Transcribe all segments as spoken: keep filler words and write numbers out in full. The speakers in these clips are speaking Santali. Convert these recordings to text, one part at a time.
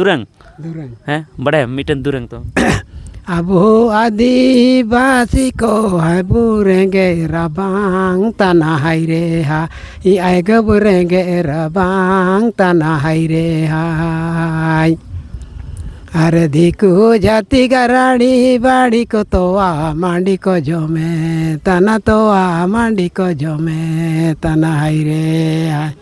ᱫᱩᱨᱟᱹᱝ᱾ ᱫᱩᱨᱟᱹᱝ᱾ ᱦᱮᱸ, ᱵᱟᱲᱟᱭᱟᱢ ᱢᱤᱫᱴᱮᱱ ᱫᱩᱨᱟᱹᱝ ᱛᱚ? ᱟᱵᱚ ᱟᱹᱫᱤᱵᱟᱹᱥᱤ ᱠᱚ ᱦᱟᱭ ᱵᱚ ᱨᱮᱸᱜᱮᱡ ᱨᱟᱵᱟᱝ ᱛᱟᱱᱟ ᱦᱟᱭ ᱨᱮ ᱦᱟᱭ, ᱟᱭ ᱜᱚ ᱵᱚ ᱨᱮᱸᱜᱮᱡ ᱨᱟᱵᱟᱝ ᱛᱟᱱᱟ ᱦᱟᱭ ᱨᱮ ᱦᱟᱭ᱾ ᱟᱨ ᱫᱤᱠᱩ ᱡᱟᱹᱛᱤ ᱜᱟᱨᱟᱲᱤ ᱵᱟᱲᱤ ᱠᱚ ᱛᱚᱣᱟ ᱢᱟᱹᱰᱤ ᱠᱚ ᱡᱚᱢᱮ ᱛᱟᱱᱟ, ᱛᱚᱣᱟ ᱢᱟᱹᱰᱤ ᱠᱚ ᱡᱚᱢᱮ ᱛᱟᱱᱟ ᱦᱟᱭ ᱨᱮ ᱦᱟᱭ᱾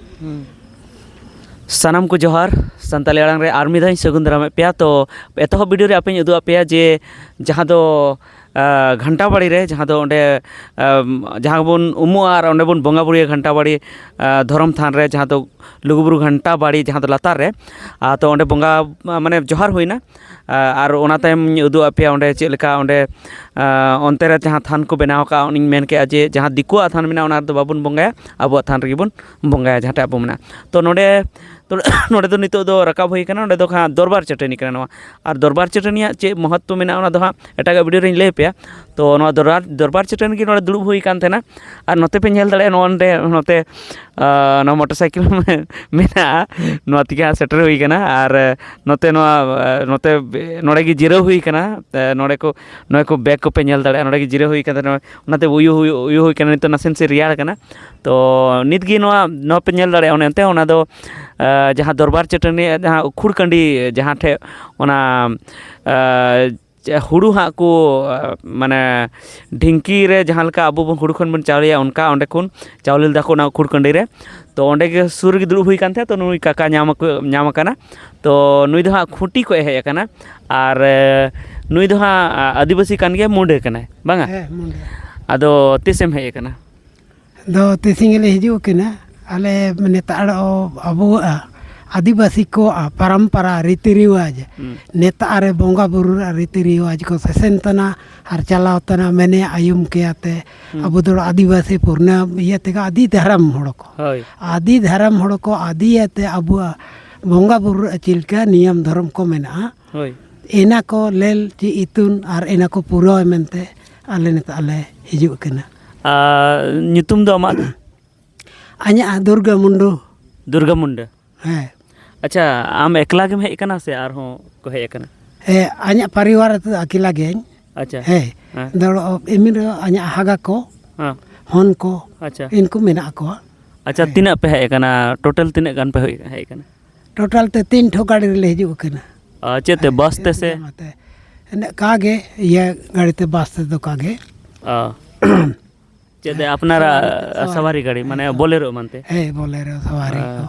ᱥᱟᱱᱟᱢ ᱠᱚ ᱡᱚᱦᱟᱨ᱾ ᱥᱟᱱᱛᱟᱞᱤ ᱟᱲᱟᱝ ᱨᱮ ᱟᱨ ᱢᱤᱫ ᱫᱷᱟᱣ ᱤᱧ ᱥᱟᱹᱜᱩᱱ ᱫᱟᱨᱟᱢᱮᱫ ᱯᱮᱭᱟ᱾ ᱛᱚ, ᱮᱛᱚᱦᱚᱵ ᱵᱷᱤᱰᱤᱭᱳ ᱨᱮ ᱟᱯᱮᱧ ᱩᱫᱩᱜ ᱟᱫ ᱯᱮᱭᱟ ᱡᱮ ᱡᱟᱦᱟᱸ ᱫᱚ, ᱟ, ᱜᱷᱟᱱᱴᱟ ᱵᱟᱲᱤ ᱨᱮ, ᱡᱟᱦᱟᱸ ᱫᱚ ᱚᱸᱰᱮ, ᱟᱢ, ᱡᱟᱦᱟᱸ ᱵᱚᱱ ᱩᱢᱩᱜᱼᱟ ᱟᱨ ᱚᱸᱰᱮ ᱵᱚᱱ ᱵᱚᱸᱜᱟ ᱵᱩᱨᱩᱭᱟ ᱜᱷᱟᱱᱴᱟ ᱵᱟᱲᱤ, ᱟ, ᱫᱷᱚᱨᱚᱢ ᱛᱷᱟᱱ ᱨᱮ, ᱡᱟᱦᱟᱸ ᱫᱚ ᱞᱩᱜᱩᱵᱩᱨᱩ ᱜᱷᱟᱱᱴᱟ ᱵᱟᱲᱤ, ᱡᱟᱦᱟᱸ ᱫᱚ ᱞᱟᱛᱟᱨ ᱨᱮ᱾ ᱟ, ᱛᱚ, ᱚᱸᱰᱮ ᱵᱚᱸᱜᱟ, ᱟ, ᱢᱟᱱᱮ ᱡᱚᱦᱟᱨ ᱦᱩᱭᱱᱟ᱾ ᱟ, ᱟᱨ ᱚᱱᱟ ᱛᱟᱭᱚᱢ ᱤᱧ ᱩᱫᱩᱜ ᱟᱫ ᱯᱮᱭᱟ ᱚᱸᱰᱮ ᱪᱮᱫ ᱞᱮᱠᱟ ᱚᱸᱰᱮ, ᱟ, ᱚᱱᱛᱮ ᱨᱮ ᱡᱟᱦᱟᱸ ᱛᱷᱟᱱ ᱠᱚ ᱵᱮᱱᱟᱣ ᱟᱠᱟᱫᱼᱟ, ᱚᱱᱟᱧ ᱢᱮᱱ ᱠᱮᱫᱼᱟ ᱡᱮ ᱡᱟᱦᱟᱸ ᱫᱤᱠᱩᱣᱟᱜ ᱛᱷᱟᱱ ᱢᱮᱱᱟᱜᱼᱟ, ᱚᱱᱟ ᱨᱮᱫᱚ ᱵᱟᱵᱚᱱ ᱵᱚᱸᱜᱟᱭᱟ, ᱟᱵᱚᱣᱟᱜ ᱛᱷᱟᱱ ᱨᱮᱜᱮ ᱵᱚᱱ ᱵᱚᱸᱜᱟᱭᱟ, ᱡᱟᱦᱟᱸᱴᱟᱜ ᱟᱵᱚ ᱢᱮᱱᱟᱜᱼᱟ᱾ ᱛᱚ, ᱱᱚᱰᱮ, ᱛᱚ, ᱱᱚᱰᱮ ᱫᱚ ᱱᱤᱛᱚᱜ ᱫᱚ ᱨᱟᱠᱟᱵ ᱦᱩᱭ ᱠᱟᱱᱟ, ᱚᱸᱰᱮ ᱫᱚ ᱦᱟᱸᱜ ᱫᱚᱨᱵᱟᱨ ᱪᱟᱹᱴᱟᱹᱱᱤ ᱠᱟᱱᱟ ᱱᱚᱣᱟ᱾ ᱟᱨ ᱫᱚᱨᱵᱟᱨ ᱪᱟᱹᱴᱟᱹᱱᱤᱭᱟᱜ ᱪᱮᱫ ᱢᱚᱦᱚᱛᱛᱚ ᱢᱮᱱᱟᱜᱼᱟ, ᱚᱱᱟ ᱫᱚ ᱦᱟᱸᱜ ᱮᱴᱟᱜᱟᱜ ᱵᱷᱤᱰᱤᱭᱳ ᱨᱮᱧ ᱞᱟᱹᱭ ᱟᱯᱮᱭᱟ᱾ ᱛᱚ, ᱱᱚᱣᱟ ᱫᱚᱨᱵᱟᱨ, ᱫᱚᱨᱵᱟᱨ ᱪᱟᱹᱴᱟᱹᱱᱤ ᱜᱮ ᱱᱚᱰᱮ ᱫᱩᱲᱩᱵ ᱦᱩᱭ ᱠᱟᱱ ᱛᱟᱦᱮᱱᱟ᱾ ᱟᱨ ᱱᱚᱛᱮ ᱯᱮ ᱧᱮᱞ ᱫᱟᱲᱮᱭᱟᱜᱼᱟ, ᱱᱚᱜᱼᱚ ᱱᱚᱰᱮ, ᱱᱚᱛᱮ, ᱟ, ᱱᱚᱣᱟ ᱢᱚᱴᱚᱨ ᱥᱟᱭᱠᱮᱞ ᱢᱮᱱᱟᱜᱼᱟ, ᱱᱚᱣᱟ ᱛᱮᱜᱮ ᱦᱟᱸᱜ ᱥᱮᱴᱮᱨ ᱦᱩᱭ ᱠᱟᱱᱟ᱾ ᱟᱨ, ᱟ, ᱱᱚᱛᱮ ᱱᱚᱣᱟ, ᱟ, ᱱᱚᱛᱮ ᱱᱚᱰᱮ ᱜᱮ ᱡᱤᱨᱟᱹᱣ ᱦᱩᱭ ᱠᱟᱱᱟ᱾ ᱟ, ᱱᱚᱰᱮ ᱠᱚ, ᱱᱚᱜᱼᱚᱭ ᱠᱚ ᱵᱮᱜᱽ ᱠᱚᱯᱮ ᱧᱮᱞ ᱫᱟᱲᱮᱭᱟᱜᱼᱟ, ᱱᱚᱰᱮ ᱜᱮ ᱡᱤᱨᱟᱹᱣ ᱦᱩᱭ ᱠᱟᱱᱟ᱾ ᱱᱚᱣᱟ, ᱚᱱᱟᱛᱮ ᱩᱭᱩ ᱦᱩᱭ, ᱩᱭᱩ ᱦᱩᱭ ᱠᱟᱱᱟ, ᱱᱤᱛᱚᱜ ᱱᱟᱥᱮ ᱱᱟᱥᱮ ᱨᱮᱭᱟᱲ ᱠᱟᱱᱟ᱾ ᱛᱚ, ᱱᱤᱛ ᱜᱮ ᱱᱚᱣᱟ, ᱱᱚᱣᱟ ᱯᱮ ᱧᱮᱞ ᱫᱟᱲᱮᱭᱟᱜᱼᱟ, ᱚᱱᱮ ᱚᱱᱛᱮ ᱚᱱᱟ ᱫᱚ, ᱟ, ᱡᱟᱦᱟᱸ ᱫᱚᱨᱵᱟᱨ ᱪᱟᱹᱴᱟᱹᱱᱤ, ᱡᱟᱦᱟᱸ ᱩᱠᱷᱩᱲ ᱠᱟᱹᱰᱤ, ᱡᱟᱦᱟᱸ ᱴᱷᱮᱡ ᱚᱱᱟ, ᱟ, ᱪᱮ-, ᱦᱩᱲᱩ ᱦᱟᱸᱜ ᱠᱚ, ᱟ, ᱢᱟᱱᱮ ᱰᱷᱤᱝᱠᱤ ᱨᱮ ᱡᱟᱦᱟᱸ ᱞᱮᱠᱟ ᱟᱵᱚ ᱵᱚᱱ ᱦᱩᱲᱩ ᱠᱷᱚᱱ ᱵᱚᱱ ᱪᱟᱣᱞᱮᱭᱟ, ᱚᱱᱠᱟ ᱚᱸᱰᱮ ᱠᱷᱚᱱ ᱪᱟᱣᱞᱮ ᱞᱮᱫᱟ ᱠᱚ ᱚᱱᱟ ᱩᱠᱷᱩᱲ ᱠᱟᱹᱰᱤ ᱨᱮ᱾ ᱛᱚ, ᱚᱸᱰᱮ ᱜᱮ ᱥᱩᱨ ᱨᱮᱜᱮ ᱫᱩᱲᱩᱵ ᱦᱩᱭ ᱠᱟᱱ ᱛᱟᱦᱮᱸᱫ᱾ ᱛᱚ, ᱱᱩᱭ ᱠᱟᱠᱟ ᱧᱟᱢ ᱟᱠᱚ, ᱧᱟᱢ ᱟᱠᱟᱱᱟ᱾ ᱛᱚ, ᱱᱩᱭ ᱫᱚ ᱦᱟᱸᱜ ᱠᱷᱩᱸᱴᱤ ᱠᱷᱚᱱ ᱦᱮᱡ ᱟᱠᱟᱱᱟ᱾ ᱟᱨ, ᱮ, ᱱᱩᱭ ᱫᱚ ᱦᱟᱸᱜ, ᱟ, ᱟᱹᱫᱤᱵᱟᱹᱥᱤ ᱠᱟᱱ ᱜᱮᱭᱟ, ᱢᱩᱰᱟᱹ ᱠᱟᱱᱟᱭ, ᱵᱟᱝᱟ? ᱦᱮᱸ, ᱢᱩᱰᱟᱹ᱾ ᱟᱫᱚ ᱛᱤᱥᱮᱢ ᱦᱮᱡ ᱟᱠᱟᱱᱟ? ᱫᱚ ᱛᱤᱥᱤᱧ ᱞᱮ ᱦᱤᱡᱩᱜ ᱠᱟᱱᱟ᱾ ᱟᱞᱮ ᱱᱮᱛᱟᱨ ᱟᱵᱚᱣᱟᱜ ᱟᱹᱫᱤᱵᱟᱹᱥᱤ ᱠᱚᱣᱟᱜ ᱯᱟᱨᱟᱢᱯᱟᱨᱟ ᱨᱤᱛᱤ ᱨᱮᱣᱟᱡᱽ, ᱦᱩᱸ᱾ ᱱᱮᱛᱟᱨ ᱨᱮ ᱵᱚᱸᱜᱟ ᱵᱩᱨᱩ ᱨᱮᱭᱟᱜ ᱨᱤᱛᱤ ᱨᱮᱣᱟᱡᱽ ᱠᱚ ᱥᱮᱥᱮᱱ ᱛᱟᱱᱟ ᱟᱨ ᱪᱟᱞᱟᱣ ᱛᱟᱱᱟ, ᱢᱮᱱᱮ ᱟᱭᱩᱢ ᱠᱮᱭᱟ ᱛᱮ᱾ ᱦᱩᱸ᱾ ᱟᱵᱚ ᱫᱚ ᱟᱹᱫᱤᱵᱟᱹᱥᱤ ᱯᱩᱨᱱᱟ ᱤᱭᱟᱹ ᱛᱮᱜᱮ ᱟᱹᱫᱤ ᱫᱷᱟᱨᱟᱢ ᱦᱚᱲ ᱠᱚ᱾ ᱦᱳᱭ᱾ ᱟᱹᱫᱤ ᱫᱷᱟᱨᱟᱢ ᱦᱚᱲ ᱠᱚ ᱟᱹᱫᱤᱭᱟᱛᱮ ᱟᱵᱚᱣᱟᱜ ᱵᱚᱸᱜᱟ ᱵᱩᱨᱩ ᱨᱮᱭᱟᱜ ᱪᱮᱫ ᱞᱮᱠᱟ ᱱᱤᱭᱚᱢ ᱫᱷᱚᱨᱚᱢ ᱠᱚ ᱢᱮᱱᱟᱜᱼᱟ᱾ ᱦᱳᱭ᱾ ᱮᱱᱟ ᱠᱚ ᱞᱮᱞ ᱪᱮ ᱤᱛᱩᱱ ᱟᱨ ᱮᱱᱟ ᱠᱚ ᱯᱩᱨᱟᱹᱣ ᱢᱮᱱᱛᱮ ᱟᱞᱮ ᱱᱤᱛᱚᱜ ᱞᱮ ᱦᱤᱡᱩᱜ ᱠᱟᱱᱟ᱾ ᱟᱨ ᱧᱩᱛᱩᱢ ᱫᱚ ᱟᱢᱟᱜ ᱫᱚ? ᱟᱧᱟᱜ ᱫᱩᱨᱜᱟᱹ ᱢᱩᱱᱰᱩ᱾ ᱫᱩᱨᱜᱟᱹ ᱢᱩᱱᱰᱟᱹ᱾ ᱦᱮᱸ᱾ ᱟᱪᱪᱷᱟ, ᱟᱢ ᱮᱠᱞᱟ ᱜᱮᱢ ᱦᱮᱡ ᱟᱠᱟᱱᱟ ᱥᱮ ᱟᱨᱦᱚᱸ ᱠᱚ ᱦᱮᱡ ᱟᱠᱟᱱᱟ? ᱦᱮᱸ, ᱟᱧᱟᱜ ᱯᱟᱨᱤᱣᱟᱨ ᱨᱮᱫᱚ ᱟᱹᱠᱤᱞᱟ ᱜᱤᱭᱟᱹᱧ᱾ ᱟᱪᱪᱷᱟ᱾ ᱦᱮᱸ᱾ ᱦᱮᱸ᱾ ᱫᱚ ᱮᱢᱱᱤ ᱨᱮ ᱟᱧᱟᱜ ᱦᱟᱜᱟ ᱠᱚ, ᱦᱮᱸ᱾ ᱦᱚᱱ ᱠᱚ, ᱟᱪᱪᱷᱟ᱾ ᱤᱱᱠᱩ ᱢᱮᱱᱟᱜ ᱠᱚᱣᱟ᱾ ᱟᱪᱪᱷᱟ, ᱦᱮᱸ᱾ ᱛᱤᱱᱟᱹᱜ ᱯᱮ ᱦᱮᱡ ᱟᱠᱟᱱᱟ? ᱴᱳᱴᱟᱞ ᱛᱤᱱᱟᱹᱜ ᱜᱟᱱ ᱯᱮ ᱦᱮᱡ ᱦᱮᱡ ᱟᱠᱟᱱᱟ? ᱴᱳᱴᱟᱞ ᱛᱮ ᱛᱤᱱ ᱴᱷᱚ ᱜᱟᱹᱰᱤ ᱨᱮᱞᱮ ᱦᱤᱡᱩᱜ ᱠᱟᱱᱟ᱾ ᱟ, ᱪᱮᱫ ᱛᱮ, ᱦᱮᱸ, ᱵᱟᱥ ᱛᱮ ᱥᱮ? ᱡᱟᱢᱟ ᱛᱮ᱾ ᱤᱱᱟᱹᱜ ᱠᱟ ᱜᱮ, ᱤᱭᱟᱹ ᱜᱟᱹᱰᱤ ᱛᱮ, ᱵᱟᱥ ᱛᱮᱫᱚ ᱠᱟ ᱜᱮ᱾ ᱚ᱾ ᱪᱮᱫ ᱛᱮ, ᱟᱯᱱᱟᱨᱟᱜ ᱥᱟᱣᱟᱨᱤ ᱛᱮ, ᱥᱟᱣᱟᱨᱤ ᱜᱟᱹᱰᱤ, ᱢᱟᱱᱮ ᱦᱮᱸ, ᱵᱳᱞᱮᱨᱳ ᱮᱢᱟᱱ ᱛᱮ? ᱦᱮᱸ, ᱵᱳᱞᱮᱨᱳ ᱥᱟᱣᱟᱨᱤ ᱠᱚ᱾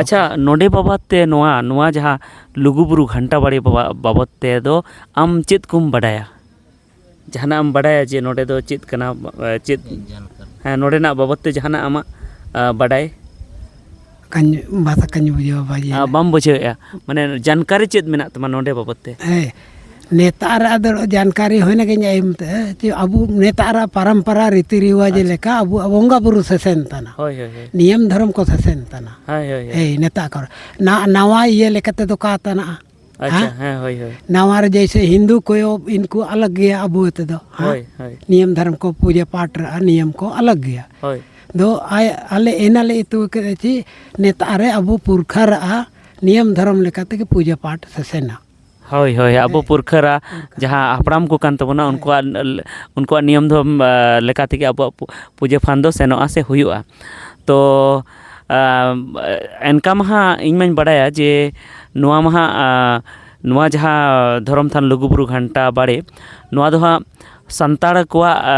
ᱟᱪᱪᱷᱟ, ᱱᱚᱰᱮ ᱵᱟᱵᱚᱫ ᱛᱮ ᱱᱚᱣᱟ, ᱱᱚᱣᱟ ᱡᱟᱦᱟᱸ ᱞᱩᱜᱩᱵᱩᱨᱩ ᱜᱷᱟᱱᱴᱟ ᱵᱟᱲᱮ ᱵᱟᱵᱟ-, ᱵᱟᱵᱚᱫ ᱛᱮ ᱫᱚ ᱟᱢ ᱪᱮᱫ ᱠᱚᱢ ᱵᱟᱰᱟᱭᱟ? ᱡᱟᱦᱟᱱᱟᱜ ᱮᱢ ᱵᱟᱰᱟᱭᱟ ᱡᱮ ᱱᱚᱰᱮ ᱫᱚ ᱪᱮᱫ ᱠᱟᱱᱟ, ᱮ, ᱪᱮᱫ, ᱦᱮᱸ, ᱱᱚᱰᱮᱱᱟᱜ ᱵᱟᱵᱚᱫ ᱛᱮ ᱡᱟᱦᱟᱱᱟᱜ ᱟᱢᱟᱜ, ᱟ, ᱵᱟᱰᱟᱭ? ᱠᱟᱹᱧ, ᱵᱷᱟᱥᱟ ᱠᱟᱹᱧ ᱵᱩᱡᱷᱟᱹᱣᱟ, ᱵᱟᱭ ᱤᱭᱟᱹ ᱟ, ᱞᱮ᱾ ᱵᱟᱢ ᱵᱩᱡᱷᱟᱹᱣᱮᱫᱼᱟ? ᱢᱟᱱᱮ, ᱡᱟᱱᱠᱟᱨᱤ ᱪᱮᱫ ᱢᱮᱱᱟᱜ ᱛᱟᱢᱟ ᱱᱚᱰᱮ ᱵᱟᱵᱚᱫ ᱛᱮ? ᱦᱮᱸ, ᱱᱮᱛᱟᱨ ᱟᱫᱚ ᱡᱟᱱᱠᱟᱨᱤ ᱦᱩᱭᱱᱟ ᱜᱮᱧ ᱮᱢ ᱛᱮ, ᱡᱮ ᱟᱵᱚ ᱱᱮᱛᱟᱨᱟᱜ ᱯᱟᱨᱟᱢᱯᱟᱨᱟ ᱨᱤᱛᱤ ᱨᱤᱣᱟᱡᱽ ᱟᱪᱪᱷᱟ᱾ ᱞᱮᱠᱟ ᱟᱵᱚᱣᱟᱜ ᱵᱚᱸᱜᱟ ᱵᱩᱨᱩ ᱥᱮᱥᱮᱱ ᱛᱟᱱᱟ᱾ ᱦᱳᱭ, ᱦᱳᱭ, ᱦᱳᱭ᱾ ᱱᱤᱭᱚᱢ ᱫᱷᱚᱨᱚᱢ ᱠᱚ ᱥᱮᱥᱮᱱ ᱛᱟᱱᱟ᱾ ᱦᱳᱭ, ᱦᱳᱭ, ᱦᱳᱭ᱾ ᱦᱮᱸ, ᱱᱮᱛᱟᱨ ᱠᱚᱨᱮ᱾ ᱱᱟ-, ᱱᱟᱣᱟ ᱤᱭᱟᱹ ᱞᱮᱠᱟ ᱛᱮᱫᱚ ᱠᱟ ᱛᱟᱱᱟ? ᱟᱪᱪᱷᱟ, ᱦᱮᱸ? ᱦᱮᱸ, ᱦᱳᱭ, ᱦᱳᱭ᱾ ᱱᱟᱣᱟ ᱨᱮ ᱡᱮᱭᱥᱮ ᱦᱤᱱᱫᱩ ᱠᱚ ᱤᱱᱠᱩ ᱟᱞᱟᱜᱽ ᱜᱮᱭᱟ ᱟᱵᱚ ᱛᱮᱫᱚ, ᱦᱮᱸ? ᱦᱳᱭ, ᱦᱳᱭ᱾ ᱱᱤᱭᱚᱢ ᱫᱷᱚᱨᱚᱢ ᱠᱚ ᱯᱩᱡᱟᱹ ᱯᱟᱴ ᱨᱮ ᱱᱤᱭᱚᱢ ᱠᱚ ᱟᱞᱟᱜᱽ ᱜᱮᱭᱟ᱾ ᱦᱳᱭ᱾ ᱫᱚ ᱟᱭ-, ᱟᱞᱮ ᱮᱱᱟᱞᱮ ᱤᱛᱩ ᱠᱮᱫᱟ ᱪᱮ ᱱᱮᱛᱟᱨ ᱨᱮ ᱟᱵᱚ ᱯᱩᱨᱠᱷᱟᱨᱟᱜᱼᱟ ᱱᱤᱭᱚᱢ ᱫᱷᱚᱨᱚᱢ ᱞᱮᱠᱟ ᱛᱮᱜᱮ ᱯᱩᱡᱟᱹ ᱯᱟᱴ ᱥᱮᱥᱮᱱᱟ᱾ ᱦᱳᱭ, ᱦᱳᱭ, ᱟᱵᱚ ᱦᱮᱸ᱾ ᱯᱩᱨᱠᱷᱟᱹᱨᱟ ᱯᱩᱨᱠᱷᱟᱹᱨᱟ᱾ ᱡᱟᱦᱟᱸ ᱦᱟᱯᱲᱟᱢ ᱠᱚ ᱠᱟᱱ ᱛᱟᱵᱚᱱᱟ, ᱦᱮᱸ᱾ ᱩᱱᱠᱩᱣᱟᱜ, ᱩᱱᱠᱩᱣᱟᱜ ᱱᱤᱭᱚᱢ ᱫᱷᱚᱨᱚᱢ, ᱟ, ᱞᱮᱠᱟ ᱛᱮᱜᱮ ᱟᱵᱚᱣᱟᱜ ᱯᱩ-, ᱯᱩᱡᱟᱹ ᱯᱷᱟᱱ ᱫᱚ ᱥᱮᱱᱚᱜᱼᱟ ᱥᱮ ᱦᱩᱭᱩᱜᱼᱟ᱾ ᱛᱚ, ᱟ, ᱮᱱᱠᱟ ᱢᱟ ᱦᱟᱸᱜ ᱤᱧ ᱢᱟᱧ ᱵᱟᱲᱟᱭᱟ ᱡᱮ ᱱᱚᱣᱟ ᱢᱟ ᱦᱟᱸᱜ, ᱟ, ᱱᱚᱣᱟ ᱡᱟᱦᱟᱸ ᱫᱷᱚᱨᱚᱢ ᱛᱷᱟᱱ ᱞᱩᱜᱩᱵᱩᱨᱩ ᱜᱷᱟᱱᱴᱟ ᱵᱟᱲᱮ, ᱱᱚᱣᱟ ᱫᱚ ᱦᱟᱸᱜ ᱥᱟᱱᱛᱟᱲ ᱠᱚᱣᱟᱜ, ᱟ,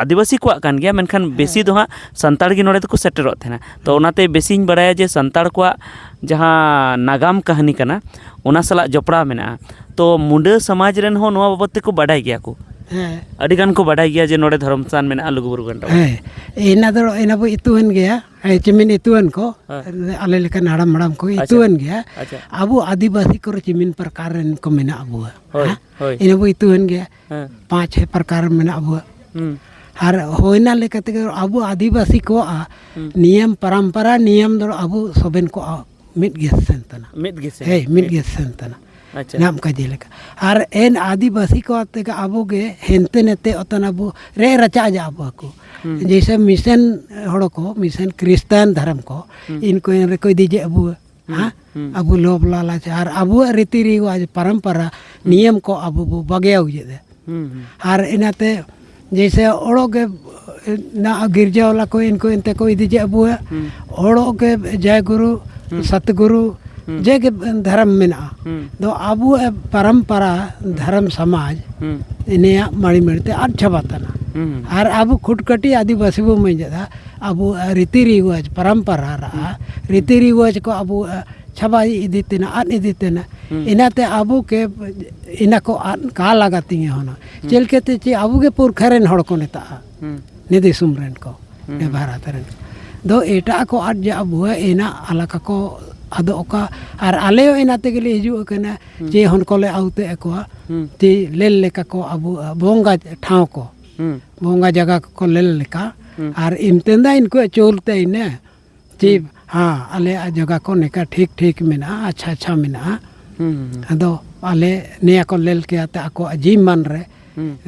ᱟᱹᱫᱤᱵᱟᱹᱥᱤ ᱠᱚᱣᱟᱜ ᱠᱟᱱ ᱜᱮᱭᱟ, ᱢᱮᱱᱠᱷᱟᱱ ᱵᱮᱥᱤ ᱦᱮᱸ᱾ ᱫᱚ ᱦᱟᱸᱜ ᱥᱟᱱᱛᱟᱲ ᱜᱮ ᱱᱚᱰᱮ ᱫᱚᱠᱚ ᱥᱮᱴᱮᱨᱚᱜ ᱛᱟᱦᱮᱱᱟ᱾ ᱛᱚ, ᱦᱮᱸ᱾ ᱚᱱᱟᱛᱮ ᱵᱮᱥᱤᱧ ᱵᱟᱲᱟᱭᱟ ᱡᱮ ᱥᱟᱱᱛᱟᱲ ᱠᱚᱣᱟᱜ ᱡᱟᱦᱟᱸ ᱱᱟᱜᱟᱢ ᱠᱟᱹᱦᱱᱤ ᱠᱟᱱᱟ, ᱚᱱᱟ ᱥᱟᱞᱟᱜ ᱡᱚᱯᱲᱟᱣ ᱢᱮᱱᱟᱜᱼᱟ᱾ ᱛᱚ, ᱢᱩᱰᱟᱹ ᱥᱚᱢᱟᱡᱽ ᱨᱮᱱ ᱦᱚᱸ ᱱᱚᱣᱟ ᱵᱟᱵᱚᱫ ᱛᱮᱠᱚ ᱵᱟᱰᱟᱭ ᱜᱮᱭᱟ ᱠᱚ᱾ ᱦᱮᱸ᱾ ᱟᱹᱰᱤ ᱜᱟᱱ ᱠᱚ ᱵᱟᱰᱟᱭ ᱜᱮᱭᱟ ᱡᱮ ᱱᱚᱰᱮ ᱫᱷᱚᱨᱚᱢ ᱛᱷᱟᱱ ᱢᱮᱱᱟᱜᱼᱟ, ᱞᱩᱜᱩᱵᱩᱨᱩ ᱜᱷᱟᱱᱴᱟ ᱵᱟᱲᱮ᱾ ᱦᱮᱸ᱾ ᱮᱱᱟ ᱫᱚ, ᱮᱱᱟ ᱵᱚ ᱤᱛᱩᱣᱟᱹᱱ ᱜᱮᱭᱟ᱾ ᱦᱮᱸ, ᱪᱤᱢᱤᱱ ᱤᱛᱩᱣᱟᱹᱱ ᱠᱚ, ᱦᱮᱸ᱾ ᱟᱞᱮ ᱞᱮᱠᱟᱱ ᱦᱟᱲᱟᱢ, ᱦᱟᱲᱟᱢ ᱠᱚ ᱟᱪᱪᱷᱟ᱾ ᱤᱛᱩᱣᱟᱹᱱ ᱜᱮᱭᱟ᱾ ᱟᱪᱪᱷᱟ᱾ ᱟᱵᱚ ᱟᱹᱫᱤᱵᱟᱹᱥᱤ ᱠᱚᱨᱮ ᱪᱤᱢᱤᱱ ᱯᱨᱚᱠᱟᱨ ᱨᱮᱱ ᱠᱚ ᱢᱮᱱᱟᱜ ᱟᱵᱚᱣᱟ᱾ ᱦᱳᱭ, ᱦᱮᱸ? ᱦᱳᱭ᱾ ᱤᱱᱟᱹ ᱵᱚ ᱤᱛᱩᱣᱟᱹᱱ ᱜᱮᱭᱟ᱾ ᱦᱮᱸ᱾ ᱯᱟᱸᱪ ᱪᱷᱚᱭ ᱯᱨᱚᱠᱟᱨ ᱢᱮᱱᱟᱜ ᱟᱵᱚᱣᱟ᱾ ᱦᱩᱸ᱾ ᱟᱨ ᱦᱩᱭᱱᱟ ᱞᱮᱠᱟ ᱛᱮᱜᱮ ᱟᱵᱚ ᱟᱹᱫᱤᱵᱟᱹᱥᱤ ᱠᱚᱣᱟᱜ ᱦᱩᱸ᱾ ᱱᱤᱭᱚᱢ ᱯᱚᱨᱚᱢᱯᱚᱨᱟ ᱱᱤᱭᱚᱢ ᱫᱚ ᱟᱵᱚ ᱥᱚᱵᱮᱱ ᱠᱚᱣᱟᱜ ᱢᱤᱫ ᱜᱮ ᱥᱮᱱ ᱛᱟᱱᱟ᱾ ᱢᱤᱫ ᱜᱮ ᱥᱮᱱ᱾ ᱦᱮᱸ, ᱢᱤᱫ ᱢᱤᱫ᱾ ᱜᱮ ᱥᱮᱱ ᱛᱟᱱᱟ᱾ ᱟᱪᱪᱷᱟ᱾ ᱱᱟᱢ ᱠᱟ ᱡᱮᱞᱮᱠᱟ᱾ ᱟᱨ ᱮᱱ ᱟᱹᱫᱤᱵᱟᱹᱥᱤ ᱠᱚ ᱛᱮᱜᱮ ᱟᱵᱚ ᱜᱮ ᱦᱮᱱᱛᱮ ᱱᱮᱛᱮ ᱚᱛᱟᱱ ᱟᱵᱚ ᱨᱮ ᱨᱟᱪᱟ ᱡᱟ ᱟᱵᱚ ᱠᱚ᱾ ᱦᱩᱸ᱾ ᱡᱮᱭᱥᱮ ᱢᱤᱥᱚᱱ ᱦᱚᱲ ᱠᱚ, ᱢᱤᱥᱚᱱ ᱠᱨᱤᱥᱴᱟᱱ ᱫᱷᱚᱨᱚᱢ ᱠᱚ, ᱦᱩᱸ᱾ ᱤᱱᱠᱩ ᱮᱱ ᱨᱮᱠᱚ ᱤᱫᱤ ᱡᱮ ᱟᱵᱚ᱾ ᱦᱮᱸ? ᱟᱵᱚ ᱞᱳᱵᱷ ᱞᱟᱞᱟᱪ ᱟᱨ ᱟᱵᱚᱣᱟᱜ ᱨᱤᱛᱤ ᱨᱮᱣᱟᱡᱽ ᱯᱚᱨᱚᱢᱯᱚᱨᱟ ᱱᱤᱭᱚᱢ ᱠᱚ ᱟᱵᱚ ᱵᱚ ᱵᱟᱜᱮᱭᱟᱣ ᱤᱫᱤᱭᱮᱫᱟ᱾ ᱦᱩᱸ, ᱦᱩᱸ᱾ ᱟᱨ ᱤᱱᱟᱹᱛᱮ ᱡᱮᱭᱥᱮ ᱚᱲᱚᱜ ᱜᱮ, ᱱᱟ ᱜᱤᱨᱡᱟᱹ ᱣᱟᱞᱟ ᱠᱚ ᱤᱱᱠᱩ ᱮᱱᱛᱮ ᱠᱚ ᱤᱫᱤ ᱡᱮ ᱟᱵᱚᱣᱟᱜ ᱦᱩᱸ᱾ ᱚᱲᱚᱜ ᱜᱮ ᱡᱟᱭ ᱜᱩᱨᱩ, ᱦᱩᱸ᱾ ᱥᱟᱛᱜᱩᱨᱩ, ᱦᱩᱸ᱾ ᱡᱮ ᱜᱮ ᱫᱷᱚᱨᱚᱢ ᱢᱮᱱᱟᱜᱼᱟ᱾ ᱦᱩᱸ᱾ ᱫᱚ ᱟᱵᱚᱣᱟᱜ ᱯᱚᱨᱚᱢᱯᱚᱨᱟ ᱫᱷᱚᱨᱚᱢ ᱥᱚᱢᱟᱡᱽ ᱦᱩᱸ᱾ ᱤᱱᱟᱹᱭᱟᱜ ᱢᱟᱹᱲᱤ ᱢᱟᱹᱲᱤ ᱛᱮ ᱟᱫ ᱪᱟᱵᱟᱜ ᱠᱟᱱᱟ᱾ ᱦᱩᱸ᱾ ᱟᱨ ᱟᱵᱚ ᱠᱷᱩᱴᱠᱟᱹᱴᱤ ᱟᱹᱫᱤᱵᱟᱹᱥᱤ ᱵᱚ ᱢᱮᱱ ᱮᱫᱟ, ᱟᱵᱚᱣᱟᱜ ᱨᱤᱛᱤ ᱨᱤᱣᱟᱡᱽ ᱯᱚᱨᱚᱢᱯᱚᱨᱟ ᱨᱟᱜᱼᱟ, ᱦᱩᱸ᱾ ᱨᱤᱛᱤ ᱨᱤᱣᱟᱡᱽ ᱠᱚ ᱟᱵᱚᱣᱟᱜ ᱪᱟᱵᱟ ᱤᱫᱤ ᱛᱮᱱᱟ, ᱟᱫ ᱤᱫᱤ ᱛᱮᱱᱟ᱾ ᱦᱩᱸ᱾ ᱤᱱᱟᱹᱛᱮ ᱟᱵᱚ ᱠᱮ ᱤᱱᱟᱹ ᱠᱚ ᱟᱫ ᱠᱟ ᱞᱟᱜᱟ ᱛᱤᱧᱟᱹ ᱦᱚᱱᱟ᱾ ᱦᱩᱸ᱾ ᱪᱮᱫ ᱞᱮᱠᱟᱛᱮ ᱪᱮ ᱟᱵᱚ ᱜᱮ ᱯᱩᱨᱠᱷᱟ ᱨᱮᱱ ᱦᱚᱲ ᱠᱚ ᱱᱮᱛᱟᱜᱼᱟ᱾ ᱦᱩᱸ᱾ ᱱᱤᱭᱟᱹ ᱫᱤᱥᱚᱢ ᱨᱮᱱ ᱠᱚ, ᱦᱩᱸ᱾ ᱱᱤᱭᱟᱹ ᱵᱷᱟᱨᱚᱛ ᱨᱮᱱ ᱠᱚ᱾ ᱫᱚ ᱮᱴᱟᱜ ᱠᱚ ᱟᱫ ᱡᱮ ᱟᱵᱚᱣᱟᱜ ᱮᱱᱟ ᱟᱞᱟᱠᱟ ᱠᱚ ᱟᱫᱚᱜ ᱚᱠᱟ, ᱟᱨ ᱟᱞᱮ ᱦᱚᱸ ᱮᱱᱟ ᱛᱮᱜᱮ ᱞᱮ ᱦᱤᱡᱩᱜ ᱠᱟᱱᱟ ᱦᱩᱸ᱾ ᱡᱮ ᱦᱚᱱ ᱠᱚᱞᱮ ᱟᱹᱣᱛᱮ ᱟᱠᱚᱣᱟ᱾ ᱦᱩᱸ᱾ ᱡᱮ ᱞᱮᱞ ᱞᱮᱠᱟ ᱠᱚ ᱟᱵᱚ ᱵᱚᱸᱜᱟ ᱴᱷᱟᱶ ᱠᱚ, ᱦᱩᱸ᱾ ᱵᱚᱸᱜᱟ ᱡᱟᱭᱜᱟ ᱠᱚᱠᱚ ᱞᱮᱞ ᱞᱮᱠᱟ᱾ ᱦᱩᱸ᱾ ᱟᱨ ᱤᱢᱛᱮᱱᱫᱟ ᱤᱱᱠᱩ ᱪᱚᱞᱛᱮ ᱤᱱᱟᱹ ᱡᱮ, ᱦᱩᱸ᱾ ᱦᱮᱸ, ᱟᱞᱮᱭᱟᱜ ᱡᱟᱭᱜᱟ ᱠᱚ ᱱᱤᱝᱠᱟ ᱴᱷᱤᱠ ᱴᱷᱤᱠ ᱢᱮᱱᱟᱜᱼᱟ, ᱟᱪᱪᱷᱟ ᱟᱪᱪᱷᱟ ᱢᱮᱱᱟᱜᱼᱟ᱾ ᱦᱩᱸ, ᱦᱩᱸ, ᱦᱩᱸ᱾ ᱟᱫᱚ ᱟᱞᱮ ᱱᱤᱭᱟᱹ ᱠᱚ ᱞᱮᱞ ᱠᱮᱭᱟ ᱛᱮ ᱟᱠᱚᱣᱟᱜ ᱡᱤᱣᱤ ᱢᱟᱱ ᱨᱮ ᱦᱩᱸ᱾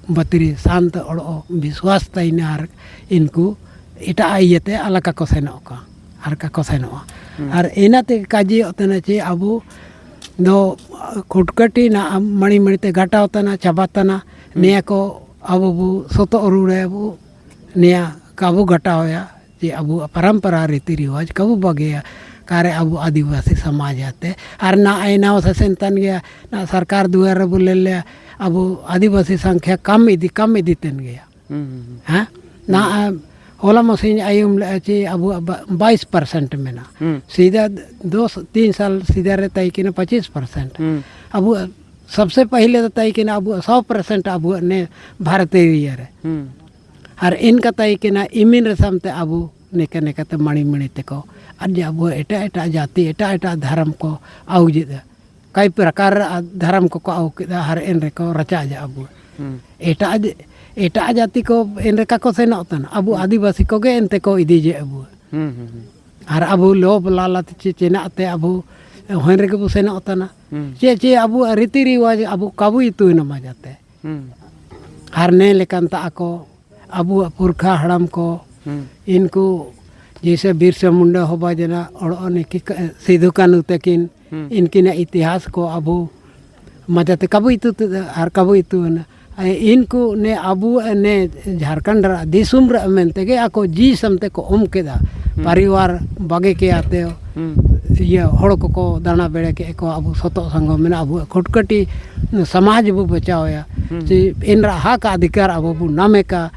ᱵᱟᱛᱨᱤ ᱥᱟᱱᱛ ᱚᱲᱚᱜ ᱵᱤᱥᱣᱟᱥ ᱛᱟᱭᱱᱟ ᱟᱨ ᱤᱱᱠᱩ ᱮᱴᱟᱜ ᱤᱭᱟᱹᱛᱮ ᱟᱞᱟᱠᱟ ᱠᱚ ᱥᱮᱱᱚᱜ ᱠᱟᱱ ᱟᱨ ᱠᱟᱠᱚ ᱥᱮᱱᱚᱜᱼᱟ᱾ ᱦᱩᱸ᱾ ᱟᱨ ᱤᱱᱟᱹ ᱛᱮᱜᱮ ᱠᱟᱡᱮᱭᱚᱜ ᱛᱟᱦᱮᱱᱟ ᱪᱮ ᱟᱵᱚ ᱫᱚ ᱠᱷᱩᱴᱠᱟᱹᱴᱤ ᱱᱟ ᱢᱟᱹᱲᱤ ᱢᱟᱹᱲᱤ ᱛᱮ ᱜᱟᱴᱟᱣ ᱛᱟᱱᱟ, ᱪᱟᱵᱟ ᱛᱟᱱᱟ᱾ ᱦᱩᱸ᱾ ᱱᱤᱭᱟᱹ ᱠᱚ ᱟᱵᱚ ᱵᱚ ᱥᱚᱛᱚᱜ ᱨᱩᱣᱟᱹᱲᱟᱵᱚ, ᱱᱤᱭᱟᱹ ᱠᱟᱵᱚ ᱜᱟᱴᱟᱣᱭᱟ᱾ ᱡᱮ ᱟᱵᱚᱣᱟᱜ ᱯᱚᱨᱚᱢᱯᱚᱨᱟ ᱨᱤᱛᱤ ᱨᱮᱣᱟᱡᱽ ᱠᱟᱵᱚ ᱵᱟᱹᱜᱤᱭᱟ, ᱠᱟᱨᱮ ᱟᱵᱚ ᱟᱹᱫᱤᱵᱟᱹᱥᱤ ᱥᱚᱢᱟᱡᱽ ᱟᱛᱮ ᱟᱨ ᱱᱟ ᱟᱭᱱᱟᱣ ᱥᱮᱥᱮᱱ ᱛᱟᱱ ᱜᱮᱭᱟ, ᱱᱟ ᱥᱚᱨᱠᱟᱨ ᱫᱩᱣᱟᱨ ᱨᱮ ᱵᱚᱞᱮ ᱞᱮ ᱟᱵᱚ ᱟᱹᱫᱤᱵᱟᱹᱥᱤ ᱥᱚᱝᱠᱷᱭᱟ ᱠᱚᱢ ᱤᱫᱤ, ᱠᱚᱢ ᱤᱫᱤ ᱛᱮᱱ ᱜᱮᱭᱟ᱾ ᱦᱩᱸ, ᱦᱩᱸ, ᱦᱩᱸ᱾ ᱦᱮᱸ? ᱱᱟ ᱦᱚᱞᱟ ᱢᱟᱥᱮᱧ ᱟᱭᱩᱢ ᱞᱮᱜᱼᱟ ᱪᱮ ᱟᱵᱚᱣᱟᱜ ᱵᱟ-, ᱵᱟᱭᱤᱥ percent ᱢᱮᱱᱟᱜᱼᱟ᱾ ᱦᱩᱸ᱾ ᱥᱤᱫᱷᱟ ᱫᱚᱥ, ᱛᱤᱱ ᱥᱟᱞ ᱥᱤᱫᱷᱟ ᱨᱮ ᱛᱟᱭ ᱠᱤᱱᱟ ᱯᱚᱸᱪᱤᱥ percent᱾ ᱦᱩᱸ᱾ ᱟᱵᱚᱣᱟᱜ ᱥᱚᱵᱥᱮ ᱯᱟᱦᱤᱞᱮ ᱫᱚ ᱛᱟᱭ ᱠᱤᱱᱟ ᱟᱵᱚᱣᱟᱜ ᱥᱚ percent ᱟᱵᱚᱣᱟᱜ ᱱᱮ ᱵᱷᱟᱨᱚᱛᱤᱭᱚ ᱤᱭᱟᱹ ᱨᱮ᱾ ᱦᱩᱸ᱾ ᱟᱨ ᱤᱱ ᱠᱟᱛᱮ ᱠᱤᱱᱟ ᱤᱢᱤᱱ ᱨᱮ ᱥᱟᱢᱛᱮ ᱟᱵᱚ ᱱᱤᱠᱟ ᱱᱤᱠᱟᱛᱮ ᱢᱟᱹᱲᱤ ᱢᱟᱹᱲᱤ ᱛᱮᱠᱚ ᱟᱨ ᱡᱮ ᱟᱵᱚ ᱮᱴᱟᱜ ᱮᱴᱟᱜ ᱡᱟᱹᱛᱤ, ᱮᱴᱟᱜ ᱮᱴᱟᱜ ᱫᱷᱚᱨᱚᱢ ᱠᱚ ᱟᱹᱣᱡᱮᱫᱟ᱾ ᱠᱟᱭ ᱯᱨᱟᱠᱟᱨ ᱫᱷᱚᱨᱚᱢ ᱠᱚᱠᱚ ᱟᱹᱣ ᱠᱮᱫᱟ ᱟᱨ ᱮᱱ ᱨᱮᱠᱚ ᱨᱟᱪᱟ ᱡᱟ ᱟᱵᱚ᱾ ᱦᱩᱸ᱾ ᱮᱴᱟᱜ ᱡᱮ-, ᱮᱴᱟᱜ ᱡᱟᱹᱛᱤ ᱠᱚ ᱮᱱ ᱨᱮᱠᱟ ᱠᱚ ᱥᱮᱱᱚᱜ ᱛᱟᱦᱮᱱᱟ᱾ ᱟᱵᱚ ᱦᱩᱸ᱾ ᱟᱹᱫᱤᱵᱟᱹᱥᱤ ᱠᱚᱜᱮ ᱮᱱᱛᱮ ᱠᱚ ᱤᱫᱤ ᱡᱮ ᱟᱵᱚ᱾ ᱦᱩᱸ, ᱦᱩᱸ, ᱦᱩᱸ᱾ ᱟᱨ ᱟᱵᱚ ᱞᱳᱵᱷ ᱞᱟᱞᱟᱪ ᱪᱮ ᱪᱮᱱᱟᱜ ᱛᱮ ᱟᱵᱚ ᱦᱚᱸ ᱨᱮᱜᱮ ᱵᱚ ᱥᱮᱱᱚᱜ ᱛᱟᱦᱮᱱᱟ᱾ ᱦᱩᱸ᱾ ᱪᱮᱫ ᱪᱮᱫ ᱟᱵᱚᱣᱟᱜ ᱨᱤᱛᱤ ᱨᱮᱣᱟᱡᱽ ᱟᱵᱚ ᱠᱟᱵᱩ ᱤᱛᱩᱭ ᱱᱟᱢᱟ ᱡᱟᱛᱮ᱾ ᱦᱩᱸ᱾ ᱟᱨ ᱱᱮ ᱞᱮᱠᱟᱱ ᱛᱟ ᱟᱠᱚ ᱟᱵᱚᱣᱟᱜ ᱯᱩᱨᱠᱷᱟ ᱦᱟᱲᱟᱢ ᱠᱚ ᱦᱩᱸ᱾ ᱤᱱᱠᱩ ᱡᱮᱭᱥᱮ ᱵᱤᱨᱥᱟ ᱢᱩᱱᱰᱟ ᱦᱚᱸ ᱵᱟᱭ ᱡᱟᱱᱟ, ᱚᱲᱚᱜ ᱱᱤᱠᱤ ᱥᱤᱫᱷᱩ ᱠᱟᱹᱱᱦᱩ ᱛᱟᱹᱠᱤᱱ, ᱦᱩᱸ᱾ ᱤᱱᱠᱤᱱᱟᱜ ᱤᱛᱤᱦᱟᱥ ᱠᱚ ᱟᱵᱚ ᱢᱟᱡᱟᱛᱮ ᱠᱟᱵᱩ ᱤᱛᱩ ᱛᱮ ᱟᱨ ᱠᱟᱵᱩ ᱤᱛᱩ ᱮᱱᱟ᱾ ᱟᱨ ᱤᱱᱠᱩ ᱱᱮ ᱟᱵᱚ ᱱᱮ ᱡᱷᱟᱲᱠᱷᱚᱸᱰ ᱨᱮ ᱫᱤᱥᱚᱢ ᱨᱮ ᱢᱮᱱᱛᱮ ᱜᱮ ᱟᱠᱚ ᱡᱤᱣᱤ ᱥᱟᱢᱛᱮ ᱠᱚ ᱚᱢ ᱠᱮᱫᱟ᱾ ᱦᱩᱸ᱾ ᱯᱟᱨᱤᱣᱟᱨ ᱵᱟᱜᱮ ᱠᱮᱭᱟ ᱛᱮ, ᱦᱩᱸ᱾ ᱤᱭᱟᱹ ᱦᱚᱲ ᱠᱚᱠᱚ ᱫᱟᱬᱟ ᱵᱮᱲᱮ ᱠᱮᱫ ᱠᱚ, ᱟᱵᱚ ᱥᱚᱛᱚᱜ ᱥᱚᱝᱜᱚ ᱢᱮᱱᱟᱜᱼᱟ, ᱟᱵᱚᱣᱟᱜ ᱠᱷᱩᱴᱠᱟᱹᱴᱤ ᱥᱚᱢᱟᱡᱽ ᱵᱚ ᱵᱟᱪᱟᱣᱮᱭᱟ᱾ ᱦᱩᱸ᱾ ᱪᱮ ᱮᱱ ᱨᱮ ᱦᱟᱠ ᱚᱫᱷᱤᱠᱟᱨ ᱟᱵᱚ ᱵᱚ ᱱᱟᱢᱮ ᱠᱟ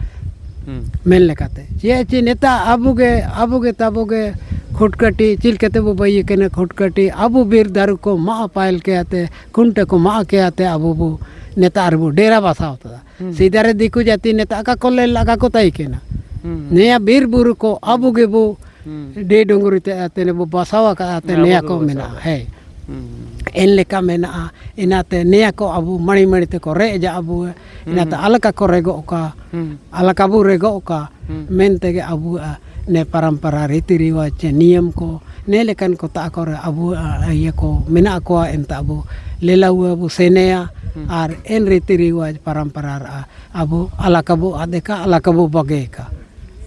ᱦᱩᱸ᱾ ᱢᱮᱱ ᱞᱮᱠᱟᱛᱮ᱾ ᱪᱮᱫ ᱪᱮ ᱱᱮᱛᱟ ᱟᱵᱚ ᱜᱮ, ᱟᱵᱚ ᱜᱮ ᱛᱟᱵᱚ ᱜᱮ ᱠᱷᱩᱴᱠᱟᱹᱴᱤ ᱪᱮᱫ ᱞᱮᱠᱟᱛᱮ ᱵᱚ ᱵᱟᱹᱭᱤ ᱠᱟᱱᱟ? ᱠᱷᱩᱴᱠᱟᱹᱴᱤ ᱟᱵᱚ ᱵᱤᱨ ᱫᱟᱨᱮ ᱠᱚ ᱢᱟᱜ ᱯᱟᱭᱮᱞ ᱠᱮᱭᱟ ᱛᱮ, ᱠᱷᱩᱱᱴᱟᱹ ᱠᱚ ᱢᱟᱜ ᱠᱮᱭᱟ ᱛᱮ ᱟᱵᱚ ᱵᱚ ᱱᱮᱛᱟ ᱨᱮᱵᱚ ᱰᱮᱨᱟ ᱵᱟᱥᱟᱣ ᱛᱟᱫᱟ᱾ ᱦᱩᱸ᱾ ᱥᱮᱫᱟᱭ ᱨᱮ ᱫᱤᱠᱩ ᱡᱟᱹᱛᱤ ᱱᱮᱛᱟ ᱟᱠᱟ ᱠᱚ ᱞᱮ ᱞᱟᱜᱟ ᱠᱚ ᱛᱟᱭ ᱠᱟᱱᱟ᱾ ᱦᱩᱸ᱾ ᱱᱤᱭᱟᱹ ᱵᱤᱨ ᱵᱩᱨᱩ ᱠᱚ ᱟᱵᱚ ᱜᱮᱵᱚ ᱦᱩᱸ᱾ ᱰᱮ ᱰᱩᱝᱨᱤ ᱛᱮ ᱟᱛᱮ ᱱᱮᱵᱚ ᱵᱟᱥᱟᱣ ᱟᱠᱟᱫᱼᱟ ᱛᱮ ᱦᱮᱸ, ᱱᱤᱭᱟᱹ ᱟᱵᱚ ᱠᱚ ᱜᱮᱵᱚ ᱢᱮᱱᱟᱜᱼᱟ᱾ ᱵᱟᱥᱟᱣ ᱦᱮᱸ᱾ ᱦᱩᱸ᱾ ᱮᱱ ᱞᱮᱠᱟ ᱢᱮᱱᱟᱜᱼᱟ᱾ ᱤᱱᱟᱹᱛᱮ ᱱᱤᱭᱟᱹ ᱠᱚ ᱟᱵᱚ ᱢᱟᱹᱲᱤ ᱢᱟᱹᱲᱤ ᱛᱮᱠᱚ ᱨᱮᱡ ᱮᱫᱟ ᱟᱵᱚ᱾ ᱤᱱᱟᱹᱛᱮ ᱦᱩᱸ᱾ ᱟᱞᱮᱠᱟ ᱠᱚ ᱨᱮᱜᱚᱜ ᱠᱟ, ᱦᱩᱸ᱾ ᱟᱞᱮᱠᱟ ᱵᱚ ᱨᱮᱜᱚᱜ ᱠᱟ ᱦᱩᱸ᱾ ᱢᱮᱱ ᱛᱮᱜᱮ ᱟᱵᱚᱣᱟᱜ ᱱᱮ ᱯᱟᱨᱟᱢᱯᱟᱨᱟ ᱨᱤᱛᱤ ᱨᱮᱣᱟᱡᱽ ᱪᱮ ᱱᱤᱭᱚᱢ ᱠᱚ ᱱᱮ ᱞᱮᱠᱟᱱ ᱠᱚ ᱛᱟ ᱠᱚᱨᱮ ᱟᱵᱚ, ᱟ, ᱤᱭᱟᱹ ᱠᱚ ᱢᱮᱱᱟᱜ ᱠᱚᱣᱟ᱾ ᱮᱱᱛᱮ ᱟᱵᱚ ᱞᱮᱞᱟᱣ ᱟᱵᱚ ᱥᱮᱱᱮᱭᱟ ᱦᱩᱸ᱾ ᱟᱨ ᱮᱱ ᱨᱤᱛᱤ ᱨᱮᱣᱟᱡᱽ ᱯᱟᱨᱟᱢᱯᱟᱨᱟ ᱨᱮ ᱟᱵᱚ ᱟᱞᱟᱠᱟ ᱵᱚ ᱟᱫᱮᱠᱟ, ᱟᱞᱟᱠᱟ ᱵᱚ ᱵᱟᱜᱮ ᱠᱟ᱾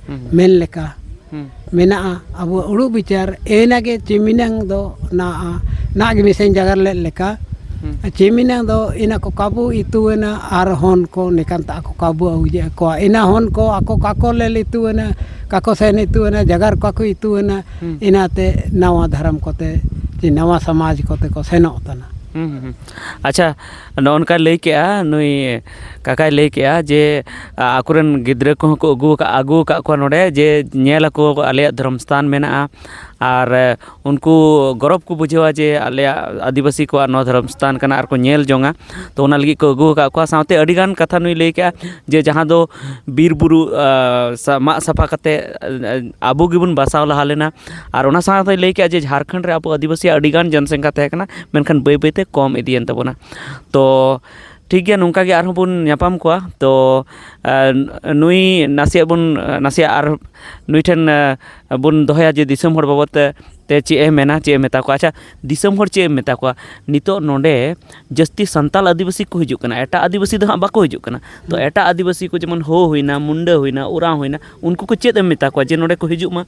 ᱦᱩᱸ᱾ ᱢᱮᱱ ᱞᱮᱠᱟ ᱦᱩᱸ᱾ ᱢᱮᱱᱟᱜᱼᱟ᱾ ᱟᱵᱚ ᱩᱲᱩᱜ ᱵᱤᱪᱟᱨ ᱮᱱᱟ ᱜᱮ ᱪᱤᱢᱤᱱᱟᱝ ᱫᱚ ᱱᱟ, ᱱᱟᱜ ᱜᱮ ᱢᱤᱥᱮᱱ ᱡᱟᱜᱟᱨ ᱞᱮᱫ ᱞᱮᱠᱟ᱾ ᱦᱩᱸ᱾ ᱪᱤᱢᱤᱱᱟᱝ ᱫᱚ ᱤᱱᱟ ᱠᱚ ᱠᱟᱵᱩ ᱤᱛᱩ ᱮᱱᱟ ᱟᱨ ᱦᱚᱱ ᱠᱚ ᱱᱤᱠᱟᱱ ᱛᱟ ᱠᱚ ᱠᱟᱵᱩ ᱟᱹᱜᱩ ᱡᱮ ᱠᱚᱣᱟ᱾ ᱤᱱᱟ ᱦᱚᱱ ᱠᱚ ᱟᱠᱚ ᱠᱟᱠᱚ ᱞᱮ ᱤᱛᱩ ᱮᱱᱟ, ᱠᱟᱠᱚ ᱥᱮᱱ ᱤᱛᱩ ᱮᱱᱟ, ᱡᱟᱜᱟᱨ ᱠᱚ ᱠᱚ ᱤᱛᱩ ᱮᱱᱟ᱾ ᱦᱩᱸ᱾ ᱤᱱᱟᱛᱮ ᱱᱟᱣᱟ ᱫᱷᱚᱨᱚᱢ ᱠᱚᱛᱮ ᱪᱮ ᱱᱟᱣᱟ ᱥᱚᱢᱟᱡᱽ ᱠᱚᱛᱮ ᱠᱚ ᱥᱮᱱᱚᱜ ᱠᱟᱱᱟ᱾ ᱦᱩᱸ, ᱦᱩᱸ, ᱦᱩᱸ᱾ ᱟᱪᱪᱷᱟ, ᱱᱚᱜᱼᱚ ᱱᱚᱝᱠᱟᱭ ᱞᱟᱹᱭ ᱠᱮᱜᱼᱟ, ᱱᱩᱭ ᱠᱟᱠᱟᱭ ᱞᱟᱹᱭ ᱠᱮᱜᱼᱟ ᱡᱮ, ᱟ, ᱟᱠᱚᱨᱮᱱ ᱜᱤᱫᱽᱨᱟᱹ ᱠᱚᱦᱚᱸ ᱠᱚ ᱟᱹᱜᱩ ᱟᱠᱟᱫ, ᱟᱹᱜᱩ ᱟᱠᱟᱫ ᱠᱚᱣᱟ ᱱᱚᱰᱮ ᱡᱮ ᱧᱮᱞ ᱟᱠᱚ ᱟᱞᱮᱭᱟᱜ ᱫᱷᱚᱨᱚᱢ ᱥᱛᱷᱟᱱ ᱢᱮᱱᱟᱜᱼᱟ᱾ ᱟᱨ, ᱮ, ᱩᱱᱠᱩ ᱜᱚᱨᱚᱵᱽ ᱠᱚ ᱵᱩᱡᱷᱟᱹᱣᱟ ᱡᱮ ᱟᱞᱮᱭᱟᱜ ᱟᱹᱫᱤᱵᱟᱹᱥᱤ ᱠᱚᱣᱟᱜ ᱱᱚᱣᱟ ᱫᱷᱚᱨᱚᱢ ᱥᱛᱷᱟᱱ ᱠᱟᱱᱟ ᱟᱨ ᱠᱚ ᱧᱮᱞ ᱡᱚᱝᱟ᱾ ᱛᱚ, ᱚᱱᱟ ᱞᱟᱹᱜᱤᱫ ᱠᱚ ᱟᱹᱜᱩ ᱟᱠᱟᱫ ᱠᱚᱣᱟ᱾ ᱥᱟᱶᱛᱮ ᱟᱹᱰᱤᱜᱟᱱ ᱠᱟᱛᱷᱟ ᱱᱩᱭ ᱞᱟᱹᱭ ᱠᱮᱜᱼᱟ ᱡᱮ ᱡᱟᱦᱟᱸ ᱫᱚ ᱵᱤᱨ ᱵᱩᱨᱩ, ᱟ, ᱥᱟ-, ᱢᱟᱜ ᱥᱟᱯᱷᱟ ᱠᱟᱛᱮ, ᱟ, ᱟᱵᱚ ᱜᱮᱵᱚᱱ ᱵᱟᱥᱟᱣ ᱞᱟᱦᱟ ᱞᱮᱱᱟ᱾ ᱟᱨ ᱚᱱᱟ ᱥᱟᱶᱛᱮ ᱞᱟᱹᱭ ᱠᱮᱜᱼᱟ ᱡᱮ ᱡᱷᱟᱲᱠᱷᱚᱸᱰ ᱨᱮ ᱟᱵᱚ ᱟᱹᱫᱤᱵᱟᱹᱥᱤᱭᱟᱜ ᱟᱹᱰᱤᱜᱟᱱ ᱡᱚᱱᱥᱚᱝᱠᱷᱟ ᱛᱟᱦᱮᱸ ᱠᱟᱱᱟ, ᱢᱮᱱᱠᱷᱟᱱ ᱵᱟᱹᱭ ᱵᱟᱹᱭᱛᱮ ᱠᱚᱢ ᱤᱫᱤᱭᱮᱱ ᱛᱟᱵᱚᱱᱟ᱾ ᱛᱚ, ᱴᱷᱤᱠ ᱜᱮᱭᱟ, ᱱᱚᱝᱠᱟ ᱜᱮ ᱟᱨᱦᱚᱸ ᱵᱚᱱ ᱧᱟᱯᱟᱢ ᱠᱚᱣᱟ᱾ ᱛᱚ, ᱮ, ᱱᱩᱭ ᱱᱟᱥᱮᱭᱟᱜ ᱵᱚᱱ, ᱱᱟᱥᱮᱭᱟᱜ ᱟᱨ ᱱᱩᱭ ᱴᱷᱮᱱ, ᱮ, ᱵᱚᱱ ᱫᱚᱦᱚᱭᱟ ᱡᱮ ᱫᱤᱥᱚᱢ ᱦᱚᱲ ᱵᱟᱵᱚᱫ ᱛᱮ, ᱛᱮ ᱪᱮᱫ ᱮ ᱢᱮᱱᱟ, ᱪᱮᱫ ᱮ ᱢᱮᱛᱟ ᱠᱚᱣᱟ᱾ ᱟᱪᱪᱷᱟ, ᱫᱤᱥᱚᱢ ᱦᱚᱲ ᱪᱮᱫ ᱮᱢ ᱢᱮᱛᱟ ᱠᱚᱣᱟ? ᱱᱤᱛᱚᱜ ᱱᱚᱰᱮ ᱡᱟᱹᱥᱛᱤ ᱥᱟᱱᱛᱟᱞ ᱟᱹᱫᱤᱵᱟᱹᱥᱤ ᱠᱚ ᱦᱤᱡᱩᱜ ᱠᱟᱱᱟ, ᱮᱴᱟᱜ ᱟᱹᱫᱤᱵᱟᱹᱥᱤ ᱫᱚ ᱦᱟᱸᱜ ᱵᱟᱠᱚ ᱦᱤᱡᱩᱜ ᱠᱟᱱᱟ᱾ ᱛᱚ, ᱦᱩᱸ᱾ ᱮᱴᱟᱜ ᱟᱹᱫᱤᱵᱟᱹᱥᱤ ᱠᱚ ᱡᱮᱢᱚᱱ ᱦᱳ ᱦᱩᱭᱱᱟ, ᱢᱩᱱᱰᱟᱹ ᱦᱩᱭᱱᱟ, ᱳᱨᱟᱸᱣ ᱦᱩᱭᱱᱟ, ᱩᱱᱠᱩ ᱠᱚ ᱪᱮᱫ ᱮᱢ ᱢᱮᱛᱟ ᱠᱚᱣᱟ ᱡᱮ ᱱᱚᱰᱮ ᱠᱚ ᱦᱤᱡᱩᱜ ᱢᱟ?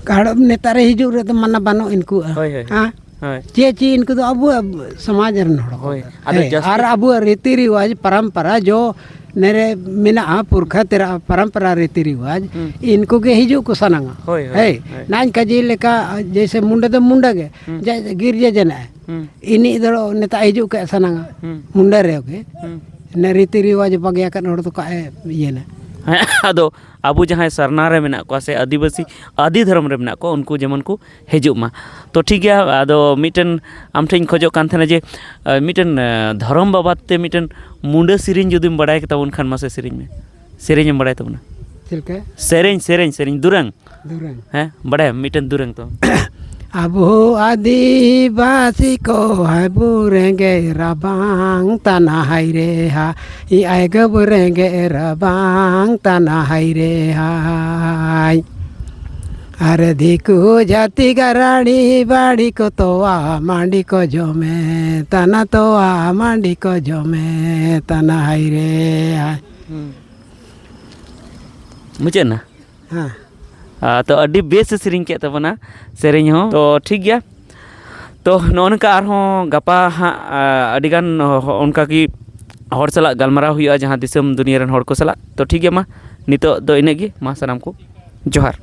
ᱠᱟᱨᱚᱱ ᱱᱮᱛᱟᱨᱮ ᱦᱤᱡᱩᱜ ᱨᱮᱫᱚ ᱢᱟᱱᱟ ᱵᱟᱹᱱᱩᱜ ᱤᱱᱠᱩᱣᱟᱜ᱾ ᱦᱳᱭ, ᱦᱳᱭ᱾ ᱦᱮᱸ? ᱦᱳᱭ᱾ ᱪᱮᱫ ᱪᱮᱫ ᱤᱱᱠᱩ ᱫᱚ ᱟᱵᱚᱣᱟᱜ ᱥᱚᱢᱟᱡᱽ ᱨᱮᱱ ᱦᱚᱲ ᱠᱚ ᱦᱳᱭ, ᱠᱟᱱᱟ᱾ ᱟᱫᱚ ᱦᱮᱸ, ᱡᱟᱹᱥᱛᱤ ᱟᱨ ᱟᱵᱚᱣᱟᱜ ᱨᱤᱛᱤ ᱨᱮᱣᱟᱡᱽ ᱯᱚᱨᱚᱢᱯᱚᱨᱟ ᱡᱚ ᱱᱮᱨᱮ ᱢᱮᱱᱟᱜᱼᱟ, ᱯᱩᱨᱠᱷᱟ ᱛᱮᱨᱟ ᱯᱚᱨᱚᱢᱯᱚᱨᱟ ᱨᱤᱛᱤ ᱨᱮᱣᱟᱡᱽ, ᱦᱩᱸ᱾ ᱤᱱᱠᱩ ᱜᱮ ᱦᱤᱡᱩᱜ ᱠᱚ ᱥᱟᱱᱟᱝᱟ᱾ ᱦᱳᱭ, ᱦᱳᱭ, ᱦᱮᱸ, ᱦᱳᱭ᱾ ᱱᱟᱧ ᱠᱟᱡᱮ ᱞᱮᱠᱟ, ᱡᱮᱭᱥᱮ ᱢᱩᱱᱰᱟᱹ ᱫᱚ ᱢᱩᱱᱰᱟᱹ ᱜᱮ, ᱦᱩᱸ᱾ ᱡᱮ ᱜᱤᱨᱡᱟᱹ ᱡᱮᱱᱟᱜ ᱦᱩᱸ᱾ ᱤᱱᱤᱡ ᱫᱚ ᱱᱮᱛᱟ ᱦᱤᱡᱩᱜ ᱠᱮᱫ ᱥᱟᱱᱟᱝᱟ, ᱦᱩᱸ᱾ ᱢᱩᱱᱰᱟᱹ ᱨᱮ ᱜᱮ᱾ ᱦᱩᱸ᱾ ᱤᱱᱟᱹ ᱨᱤᱛᱤ ᱨᱮᱣᱟᱡᱽ ᱵᱟᱹᱜᱤ ᱟᱠᱟᱫ ᱦᱚᱲ ᱫᱚ ᱠᱟᱜ ᱮ ᱤᱭᱟᱹᱱᱟ᱾ ᱦᱮᱸ, ᱟᱫᱚ ᱟᱵᱚ ᱡᱟᱦᱟᱸᱭ ᱥᱟᱨᱱᱟ ᱨᱮ ᱢᱮᱱᱟᱜ ᱠᱚᱣᱟ ᱥᱮ ᱟᱹᱫᱤᱵᱟᱹᱥᱤ ᱟᱹᱫᱤ ᱫᱷᱚᱨᱚᱢ ᱨᱮ ᱢᱮᱱᱟᱜ ᱠᱚᱣᱟ, ᱩᱱᱠᱩ ᱡᱮᱢᱚᱱ ᱠᱚ ᱦᱤᱡᱩᱜ ᱢᱟ᱾ ᱛᱚ ᱴᱷᱤᱠ ᱜᱮᱭᱟ, ᱟᱫᱚ ᱢᱤᱫᱴᱮᱱ ᱟᱢ ᱴᱷᱮᱱ ᱤᱧ ᱠᱷᱚᱡᱚᱜ ᱠᱟᱱ ᱛᱟᱦᱮᱱᱟ ᱡᱮ, ᱟᱸ, ᱢᱤᱫᱴᱮᱱ, ᱟᱸ, ᱫᱷᱚᱨᱚᱢ ᱵᱟᱵᱟᱫ ᱛᱮ ᱢᱤᱫᱴᱮᱱ ᱢᱩᱸᱰᱟᱹ ᱥᱮᱨᱮᱧ ᱡᱩᱫᱤᱢ ᱵᱟᱲᱟᱭ ᱛᱟᱵᱚᱱ ᱠᱷᱟᱱ ᱢᱟᱥᱮ ᱥᱮᱨᱮᱧ ᱢᱮ᱾ ᱥᱮᱨᱮᱧ ᱮᱢ ᱵᱟᱲᱟᱭ ᱛᱟᱵᱚᱱᱟ? ᱪᱮᱫ ᱞᱮᱠᱟ? ᱥᱮᱨᱮᱧ, ᱥᱮᱨᱮᱧ, ᱥᱮᱨᱮᱧ, ᱫᱩᱨᱟᱹᱝ᱾ ᱫᱩᱨᱟᱹᱝ᱾ ᱦᱮᱸ, ᱵᱟᱲᱟᱭᱟᱢ ᱢᱤᱫᱴᱮᱱ ᱫᱩᱨᱟᱹᱝ ᱛᱚ? ᱟᱵᱚ ᱟᱹᱫᱤᱵᱟᱹᱥᱤ ᱠᱚ ᱦᱟᱭ ᱵᱚ ᱨᱮᱸᱜᱮᱡ ᱨᱟᱵᱟᱝ ᱛᱟᱱᱟ ᱦᱟᱭ ᱨᱮ ᱦᱟ, ᱤ ᱟᱭ ᱜᱚ ᱵᱚ ᱨᱮᱸᱜᱮᱡ ᱨᱟᱵᱟᱝ ᱛᱟᱱᱟ ᱦᱟᱭ ᱨᱮ ᱦᱟᱭ᱾ ᱟᱨ ᱫᱤᱠᱩ ᱡᱟᱹᱛᱤ ᱜᱟᱨᱟᱲᱤ ᱵᱟᱲᱤ ᱠᱚ ᱛᱚᱣᱟ ᱢᱟᱹᱰᱤ ᱠᱚ ᱡᱚᱢᱮ ᱛᱟᱱᱟ, ᱛᱚᱣᱟ ᱢᱟᱹᱰᱤ ᱠᱚ ᱡᱚᱢᱮ ᱛᱟᱱᱟ ᱦᱟᱭ ᱨᱮ ᱦᱟᱭ᱾ ᱦᱩᱸ᱾ ᱢᱩᱪᱟᱹᱫ ᱮᱱᱟ? ᱦᱮᱸ᱾ ᱟᱨ ᱛᱚ ᱟᱹᱰᱤ ᱵᱮᱥ ᱮ ᱥᱮᱨᱮᱧ ᱠᱮᱫ ᱛᱟᱵᱚᱱᱟ ᱥᱮᱨᱮᱧ ᱦᱚᱸ᱾ ᱛᱚ ᱴᱷᱤᱠ ᱜᱮᱭᱟ᱾ ᱛᱚ ᱱᱚᱜᱼᱚ ᱱᱚᱝᱠᱟ ᱟᱨᱦᱚᱸ ᱜᱟᱯᱟ ᱦᱟᱸᱜ, ᱟ, ᱟᱹᱰᱤᱜᱟᱱ ᱦᱚ-, ᱚᱱᱠᱟ ᱜᱮ ᱦᱚᱲ ᱥᱟᱞᱟᱜ ᱜᱟᱞᱢᱟᱨᱟᱣ ᱦᱩᱭᱩᱜᱼᱟ, ᱡᱟᱦᱟᱸ ᱫᱤᱥᱚᱢ ᱫᱩᱱᱤᱭᱟᱹ ᱨᱮᱱ ᱦᱚᱲ ᱠᱚ ᱥᱟᱞᱟᱜ᱾ ᱛᱚ ᱴᱷᱤᱠ ᱜᱮᱭᱟ, ᱢᱟ ᱱᱤᱛᱚᱜ ᱫᱚ ᱤᱱᱟᱹᱜ ᱜᱮ᱾ ᱢᱟ ᱥᱟᱱᱟᱢ ᱠᱚ ᱡᱚᱦᱟᱨ᱾